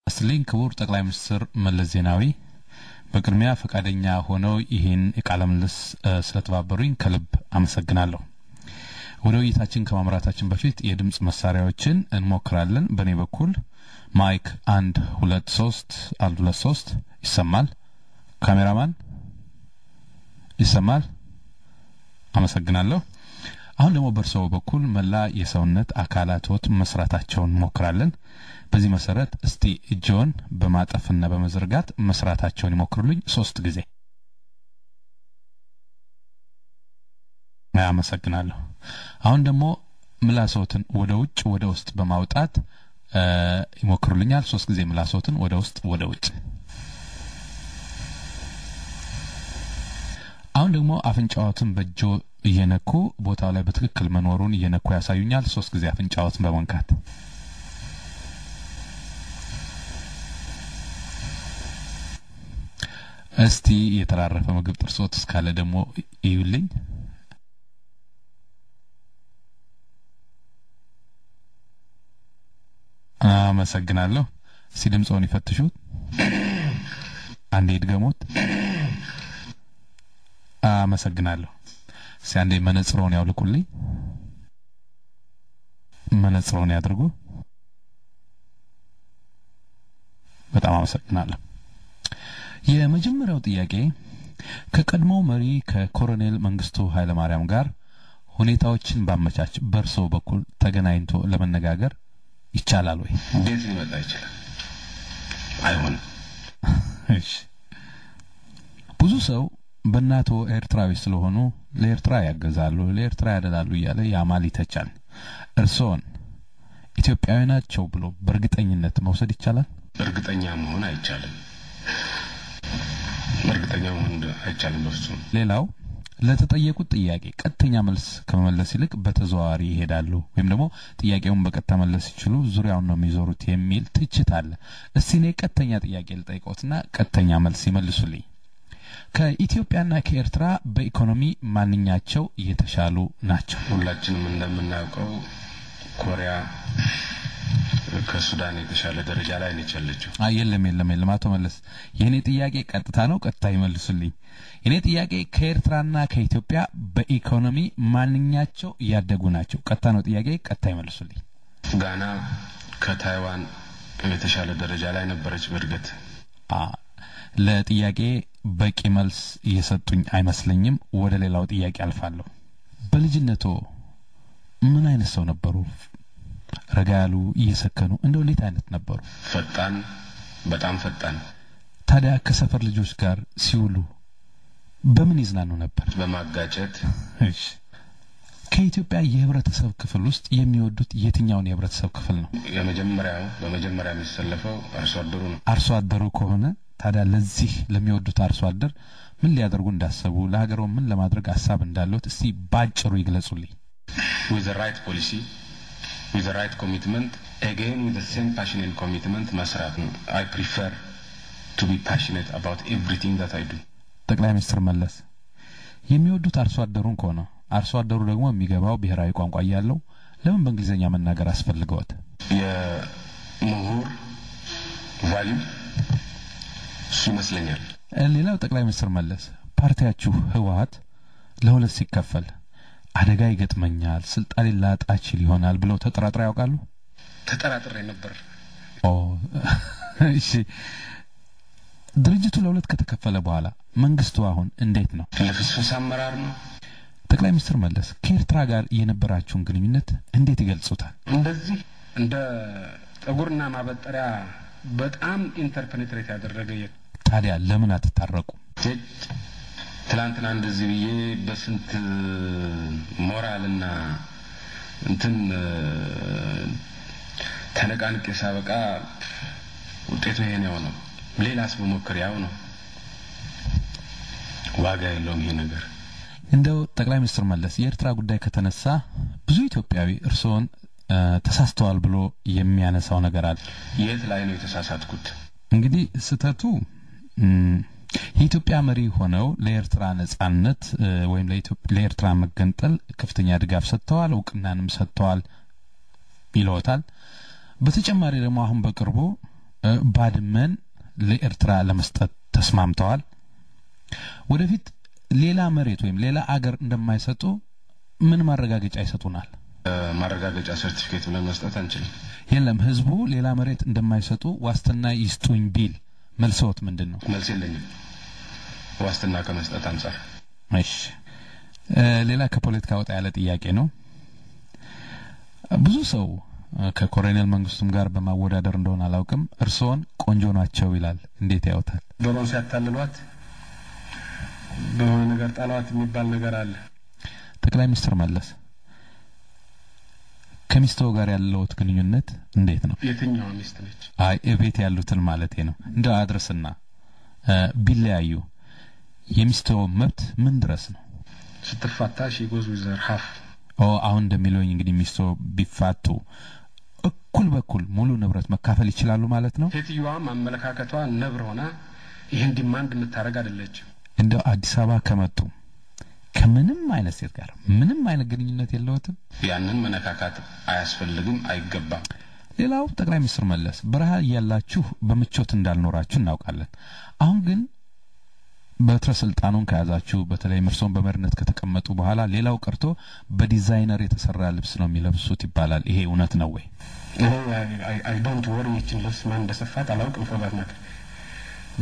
ይስጥልኝ ክቡር ጠቅላይ ሚኒስትር መለስ ዜናዊ፣ በቅድሚያ ፈቃደኛ ሆነው ይህን የቃለ ምልልስ ስለተባበሩኝ ከልብ አመሰግናለሁ። ወደ ውይይታችን ከማምራታችን በፊት የድምጽ መሳሪያዎችን እንሞክራለን። በእኔ በኩል mic 1 2 3 1 2 3 ይሰማል። ካሜራማን ይሰማል። አመሰግናለሁ። አሁን ደግሞ በእርስዎ በኩል መላ የሰውነት አካላቶት መስራታቸውን እንሞክራለን። በዚህ መሰረት እስቲ እጅዎን በማጠፍና በመዘርጋት መስራታቸውን ይሞክሩልኝ 3 ጊዜ። አመሰግናለሁ። አሁን ደግሞ ምላስዎትን ወደ ውጭ ወደ ውስጥ በማውጣት ይሞክሩልኛል። 3 ጊዜ ምላስዎትን ወደ ውስጥ ወደ ውጭ። አሁን ደግሞ አፍንጫዎትን በእጆ እየነኩ ቦታው ላይ በትክክል መኖሩን እየነኩ ያሳዩኛል። 3 ጊዜ አፍንጫዎትን በመንካት። እስቲ የተራረፈ ምግብ ጥርሶት እስካለ ደግሞ እዩልኝ። አመሰግናለሁ። እስቲ ድምጽዎን ይፈትሹት። አንዴ ይድገሙት። አመሰግናለሁ። እስቲ አንዴ መነጽሮን ያውልቁልኝ። መነጽሮን ያድርጉ። በጣም አመሰግናለሁ። የመጀመሪያው ጥያቄ ከቀድሞ መሪ ከኮሎኔል መንግስቱ ኃይለማርያም ጋር ሁኔታዎችን ባመቻች በእርሶ በኩል ተገናኝቶ ለመነጋገር ይቻላል ወይ? እንዴት ሊመጣ ይችላል? አይሆንም። እሺ። ብዙ ሰው በእናቶ ኤርትራዊ ስለሆኑ ለኤርትራ ያገዛሉ፣ ለኤርትራ ያደላሉ እያለ ያማል ይተቻል። እርሶን ኢትዮጵያዊ ናቸው ብሎ በእርግጠኝነት መውሰድ ይቻላል? እርግጠኛ መሆን አይቻልም። እርግጠኛ መሆን አይቻልም በፍጹም። ሌላው ለተጠየቁት ጥያቄ ቀጥተኛ መልስ ከመመለስ ይልቅ በተዘዋዋሪ ይሄዳሉ ወይም ደግሞ ጥያቄውን በቀጥታ መለስ ሲችሉ ዙሪያውን ነው የሚዞሩት የሚል ትችት አለ። እስቲ እኔ ቀጥተኛ ጥያቄ ልጠይቅዎትና ቀጥተኛ መልስ ይመልሱልኝ። ከኢትዮጵያና ከኤርትራ በኢኮኖሚ ማንኛቸው የተሻሉ ናቸው? ሁላችንም እንደምናውቀው ኮሪያ ከሱዳን የተሻለ ደረጃ ላይ ነች ያለችው። አይ የለም የለም የለም አቶ መለስ፣ የኔ ጥያቄ ቀጥታ ነው፣ ቀጥታ ይመልሱልኝ። የኔ ጥያቄ ከኤርትራና ከኢትዮጵያ በኢኮኖሚ ማንኛቸው ያደጉ ናቸው? ቀጥታ ነው ጥያቄ፣ ቀጥታ ይመልሱልኝ። ጋና ከታይዋን የተሻለ ደረጃ ላይ ነበረች በእድገት። ለጥያቄ በቂ መልስ እየሰጡኝ አይመስለኝም። ወደ ሌላው ጥያቄ አልፋለሁ። በልጅነቶ ምን አይነት ሰው ነበሩ? ረጋ ያሉ፣ እየሰከኑ፣ እንደው እንዴት አይነት ነበሩ? ፈጣን፣ በጣም ፈጣን። ታዲያ ከሰፈር ልጆች ጋር ሲውሉ በምን ይዝናኑ ነበር? በማጋጨት። እሺ። ከኢትዮጵያ የህብረተሰብ ክፍል ውስጥ የሚወዱት የትኛውን የህብረተሰብ ክፍል ነው? በመጀመሪያ የሚሰለፈው አርሶ አደሩ ነው። አርሶ አደሩ ከሆነ ታዲያ ለዚህ ለሚወዱት አርሶ አደር ምን ሊያደርጉ እንዳሰቡ፣ ለሀገሩ ምን ለማድረግ ሀሳብ እንዳለዎት እስቲ ባጭሩ ይግለጹልኝ። With the right policy, with the right commitment, again with the same passion and commitment መስራት ነው። I prefer to be passionate about everything that I do. ጠቅላይ ሚኒስትር መለስ የሚወዱት አርሶ አደሩን ከሆነ አርሶ አደሩ ደግሞ የሚገባው ብሔራዊ ቋንቋ እያለው ለምን በእንግሊዘኛ መናገር አስፈልገዋል? የምሁር ቫልዩ እሱ ይመስለኛል። ሌላው ጠቅላይ ሚኒስትር መለስ ፓርቲያችሁ ህወሓት ለሁለት ሲከፈል አደጋ ይገጥመኛል፣ ስልጣኔን ላጣ እችል ይሆናል ብለው ተጠራጥረው ያውቃሉ? ተጠራጥሬ ነበር። እሺ። ድርጅቱ ለሁለት ከተከፈለ በኋላ መንግስቱ አሁን እንዴት ነው? ለፍስፍስ አመራር ነው። ጠቅላይ ሚኒስትር መለስ ከኤርትራ ጋር የነበራችሁን ግንኙነት እንዴት ይገልጹታል? እንደዚህ እንደ ጠጉርና ማበጠሪያ በጣም interpenetrate ያደረገ ታዲያ ለምን አትታረቁ? ትላንትና እንደዚህ ብዬ በስንት ሞራልና እንትን ተነቃንቄ ሳበቃ ውጤቱ ይሄ ነው የሆነው። ሌላስ ብሞክር ያው ነው፣ ዋጋ የለውም ይሄ ነገር። እንደው ጠቅላይ ሚኒስትር መለስ የኤርትራ ጉዳይ ከተነሳ ብዙ ኢትዮጵያዊ እርስዎን ተሳስተዋል ብሎ የሚያነሳው ነገር አለ። የት ላይ ነው የተሳሳትኩት? እንግዲህ ስህተቱ የኢትዮጵያ መሪ ሆነው ለኤርትራ ነጻነት ወይም ለኤርትራ መገንጠል ከፍተኛ ድጋፍ ሰጥተዋል፣ እውቅናንም ሰጥተዋል ይለውታል። በተጨማሪ ደግሞ አሁን በቅርቡ ባድመን ለኤርትራ ለመስጠት ተስማምተዋል። ወደፊት ሌላ መሬት ወይም ሌላ አገር እንደማይሰጡ ምን ማረጋገጫ ይሰጡናል? ማረጋገጫ ሰርቲፊኬት ብለን መስጠት አንችልም። የለም፣ ህዝቡ ሌላ መሬት እንደማይሰጡ ዋስትና ይስጡኝ ቢል መልስዎት ምንድን ነው? መልስ የለኝም ዋስትና ከመስጠት አንጻር። እሺ፣ ሌላ ከፖለቲካ ወጣ ያለ ጥያቄ ነው። ብዙ ሰው ከኮሎኔል መንግስቱም ጋር በማወዳደር እንደሆነ አላውቅም፣ እርስዎን ቆንጆ ናቸው ይላል። እንዴት ያዩታል? ዶሮን ሲያታልሏት በሆነ ነገር ጣሏት የሚባል ነገር አለ። ጠቅላይ ሚኒስትር መለስ፣ ከሚስትዎ ጋር ያለዎት ግንኙነት እንዴት ነው? የትኛዋ ሚስት ነች? አይ፣ እቤት ያሉትን ማለቴ ነው። እንደው አድርስና ቢለያዩ የሚስትዎ መብት ምን ድረስ ነው? ስትፋታ she goes with her half። ኦ፣ አሁን እንደሚለኝ እንግዲህ ሚስትዎ ቢፋቱ እኩል በኩል ሙሉ ንብረት መካፈል ይችላሉ ማለት ነው። ሴትዮዋም አመለካከቷ ነብር ሆና ይህን demand የምታደርግ አይደለችም። እንደው አዲስ አበባ ከመጡ ከምንም አይነት ሴት ጋር ምንም አይነት ግንኙነት የለዎትም? ያንን መነካካት አያስፈልግም፣ አይገባም። ሌላው ጠቅላይ ሚኒስትር መለስ፣ በረሃ እያላችሁ በምቾት እንዳልኖራችሁ እናውቃለን። አሁን ግን በትረ ስልጣኑን ከያዛችሁ፣ በተለይም እርስዎን በመሪነት ከተቀመጡ በኋላ ሌላው ቀርቶ በዲዛይነር የተሰራ ልብስ ነው የሚለብሱት ይባላል። ይሄ እውነት ነው ወይ? I don't worry፣ ይችን ልብስ ማን እንደሰፋት አላውቅም። For that matter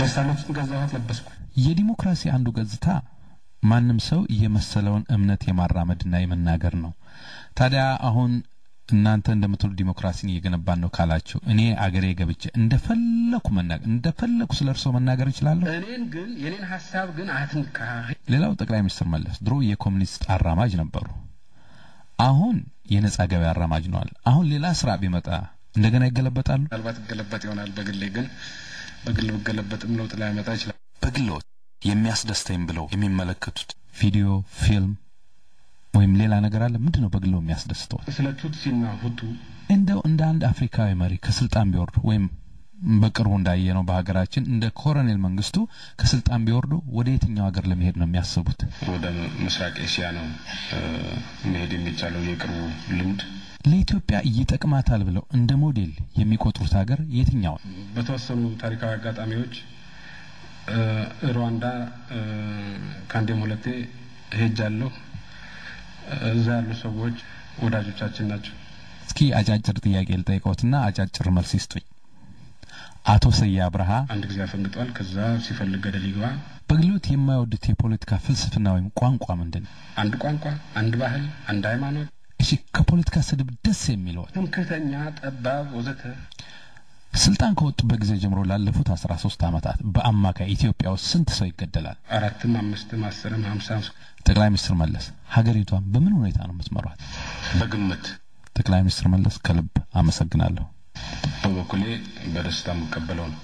ደስ አለችኝ፣ ገዛኋት፣ ለበስኩ። የዲሞክራሲ አንዱ ገጽታ ማንም ሰው የመሰለውን እምነት የማራመድና የመናገር ነው። ታዲያ አሁን እናንተ እንደምትሉ ዲሞክራሲን እየገነባን ነው ካላችሁ፣ እኔ አገሬ ገብቼ እንደፈለኩ መናገር፣ እንደፈለኩ ስለ እርስዎ መናገር እችላለሁ? እኔን ግን የኔን ሀሳብ ግን አትንካ። ሌላው ጠቅላይ ሚኒስትር መለስ፣ ድሮ የኮሚኒስት አራማጅ ነበሩ። አሁን የነጻ ገበያ አራማጅ ሆነዋል። አሁን ሌላ ስራ ቢመጣ እንደገና ይገለበጣሉ? ምናልባት እገለበጥ ይሆናል። በግሌ ግን በግል ብገለበጥም ለውጥ ላያመጣ ይችላል። በግልዎት የሚያስደስተኝ ብለው የሚመለከቱት ቪዲዮ፣ ፊልም ወይም ሌላ ነገር አለ? ምንድን ነው በግልዎ የሚያስደስተው? ስለ ቱትሲና ሁቱ። እንደው እንደ አንድ አፍሪካዊ መሪ ከስልጣን ቢወርዱ ወይም በቅርቡ እንዳየነው በሀገራችን እንደ ኮሎኔል መንግስቱ ከስልጣን ቢወርዱ ወደ የትኛው ሀገር ለመሄድ ነው የሚያስቡት? ወደ ምስራቅ ኤሽያ ነው መሄድ የሚቻለው፣ የቅርቡ ልምድ። ለኢትዮጵያ ይጠቅማታል ብለው እንደ ሞዴል የሚቆጥሩት ሀገር የትኛው ነው? በተወሰኑ ታሪካዊ አጋጣሚዎች ሩዋንዳ ከአንዴም ሁለቴ ሄጃለሁ። እዛ ያሉ ሰዎች ወዳጆቻችን ናቸው። እስኪ አጫጭር ጥያቄ ልጠይቀዎትና አጫጭር መልስ ይስጡኝ። አቶ ስዬ አብርሃ። አንድ ጊዜ አፈንግጧል። ከዛ ሲፈልግ ገደል ይግባ። በግሎት የማይወዱት የፖለቲካ ፍልስፍና ወይም ቋንቋ ምንድን ነው? አንድ ቋንቋ፣ አንድ ባህል፣ አንድ ሃይማኖት። እሺ፣ ከፖለቲካ ስድብ ደስ የሚለው? ትምክህተኛ፣ ጠባብ፣ ወዘተ። ስልጣን ከወጡበት ጊዜ ጀምሮ ላለፉት 13 ዓመታት በአማካይ ኢትዮጵያ ውስጥ ስንት ሰው ይገደላል? 4ም 5ም 10ም 50ም። ጠቅላይ ሚኒስትር መለስ፣ ሀገሪቷን በምን ሁኔታ ነው የምትመሯት? በግምት። ጠቅላይ ሚኒስትር መለስ፣ ከልብ አመሰግናለሁ። በበኩሌ በደስታ የምቀበለው ነው።